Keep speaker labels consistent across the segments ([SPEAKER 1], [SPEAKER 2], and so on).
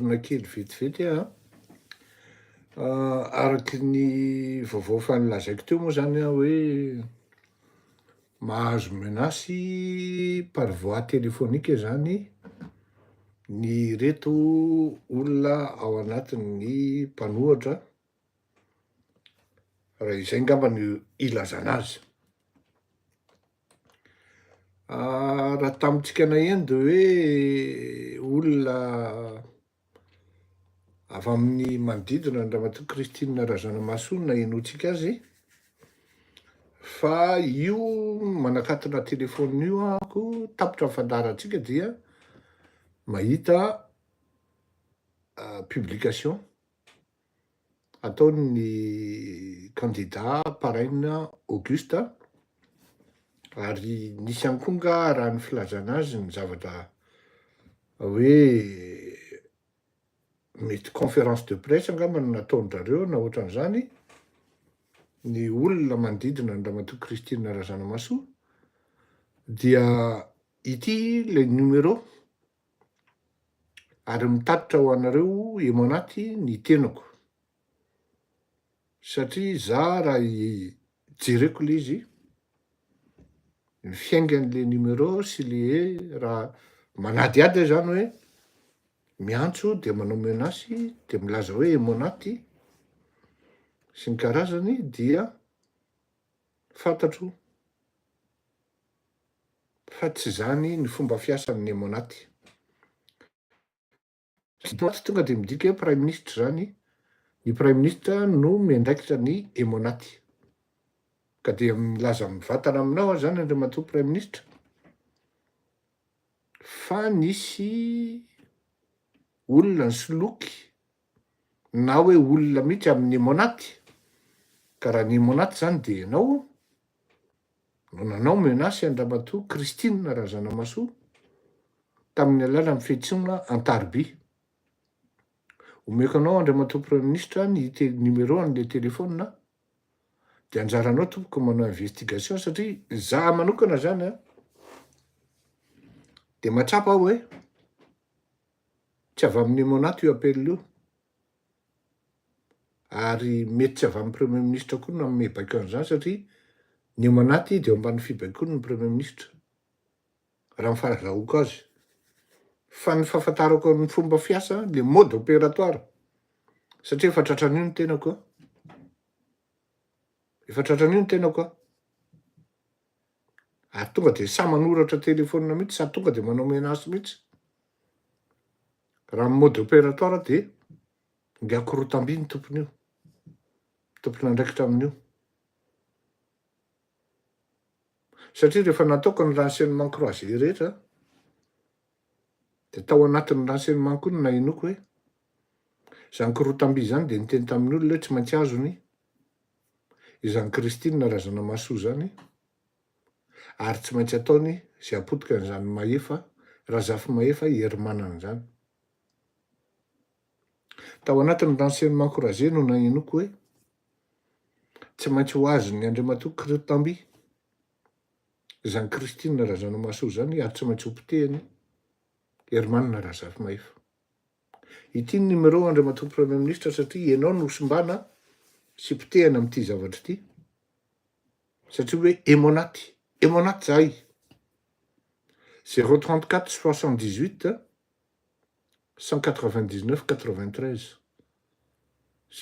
[SPEAKER 1] Miverina kely vetivety aho an, araky ny vaovao efa nolazaiko teo moa zany aho hoe mahazo menace par voie téléphonique zany ny reto olona ao anatin'ny mpanohatra, raha izay ngamba no ilazana azy. Raha tamintsika naheno de hoe olona avy amin'ny manodidina an'i Ramatoa Christine Razanamahasoa no nahenoantsika azy, fa io manakatona telephone io ahako tapitra ny fandaharantsika dia mahita publication ataon'ny kandida Paraina Auguste ary nisy ihany koa nga raha ny filazana azy ny zavatra hoe mety conférence de presse angamba no nataon-drareo na ohatran'izany, ny olona manodidina an'i Ramatoa Christine Razanamahasoa dia ity ilay numéro ary mitatitra ho anareo emo anaty ny tenako satria za raha jereko le izy ny fiaingan'le numéro sy le raha manadihady aho zany hoe miantso de manao menace de milaza hoe emo anaty sy ny karazany dia fantatro fa tsy zany ny fomba fiasan'ny Emmonat. Tsy tonga de midika hoe praiminisitra zany, ny praiminisitra no miandraikitra ny Emmonat. Ka dia milaza mivantana aminao aho zany Andriamatoa Praiminisitra fa nisy olona nisoloky na hoe olona mihitsy amin'ny Emmonat, ka raha ny Emmonat zany de ianao, no nanao menace an-dRamatoa Christine Razanamahasoa tamin'ny alalan'ny fiantsoana an-tariby. Omeko anao Andriamatoa Praiminisitra ny numéro an'ilay téléphone dia anjaranao tompoko manao investigation satria za manokana zany an de mahatsapa aho hoe tsy avy amin'ny Emmonat io appel io. Ary mety tsy avy amin'ny premier ministre koa no nanome baiko an'izany satria ny eo anaty dia eo ambany fibaikoany ny premier ministre, raha ny fahazahoako azy. Fa ny fahafantarako ny fomba fiasa, le mode opératoire, satria efa tratran'io ny tenako an, efa tratran'io ny tenako an, ary tonga de sahy manoratra telephone mihitsy, sady tonga de manao menace mihitsy. Raha ny mode opératoire dia ingahy Korotamby ny tompon'io, tompon'andraikitra amin'io. Satria rehefa nataoko ny renseignement croisé rehetra dia tao anatin'ny renseignement koa no nahenoako hoe izany Korotamby izany dia niteny tamin'ny olona hoe tsy maintsy azony izany Christine Razanamahasoa izany ary tsy maintsy ataony izay hapotika an'izany Mahefa Razafimahefa Herimanana izany. Tao anatin'ny renseignement croisé no nahenoako hoe tsy maintsy ho azon'ny Andriamatoa Kiritamby izany Christine Razanamahasoa izany ary tsy maintsy ho potehiny Herimanana Razafimahefa. Ity ny numéro Andriamatoa Premier Ministre satria ianao no simbana sy potehina amin'ity zavatra ity. Satria hoe Emmonat, Emmonat zahay. 0 34 78 199 93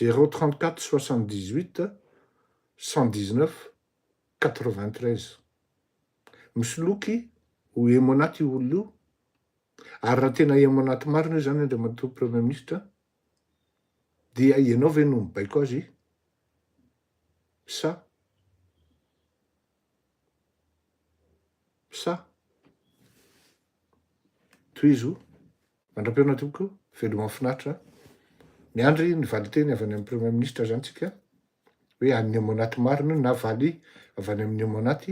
[SPEAKER 1] 0 34 78 119 93 Misoloky ho Emmonat io olona io ary raha tena Emmonat marina io zany Andriamatoa Premier Ministre dia ianao ve no mibaiko azy Sa? Sa? Tohizo. Mandra-pihaona tompoko, veloma finaritra. Miandry ny valinteny avy any amin'ny Premier Ministre zany tsika, hoe any Emmonat marina io na valy avy any amin'ny Emmonat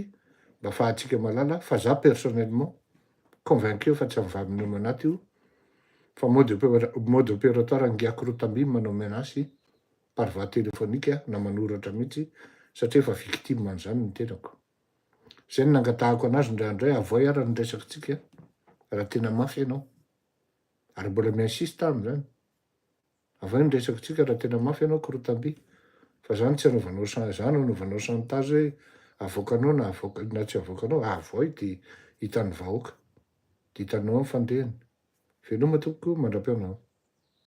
[SPEAKER 1] mba afahantsika mahalala fa za personnellement convaincu fa tsy avy amin'ny Emmonat io fa mode mode opératoire angiako rotamby manao menace par voie téléphonique na manoratra mihitsy satria efa victime an'izany ny tenako. Zay no nangatahako anazy indraindray avoay ara ny resakitsika raha tena mafy ianao. Ary mbola mi-insiste aho amin'izany. Avy eo ny resako tsika raha tena mafy ianao korotamby fa zany tsy anaovanao chan zany anaovanao chantage hoe avoakanao na avoaka na tsy avoakanao, avoay de hitan'ny vahoaka, de hitanao ny fandehany. Veloma tompoko mandra-pihaona.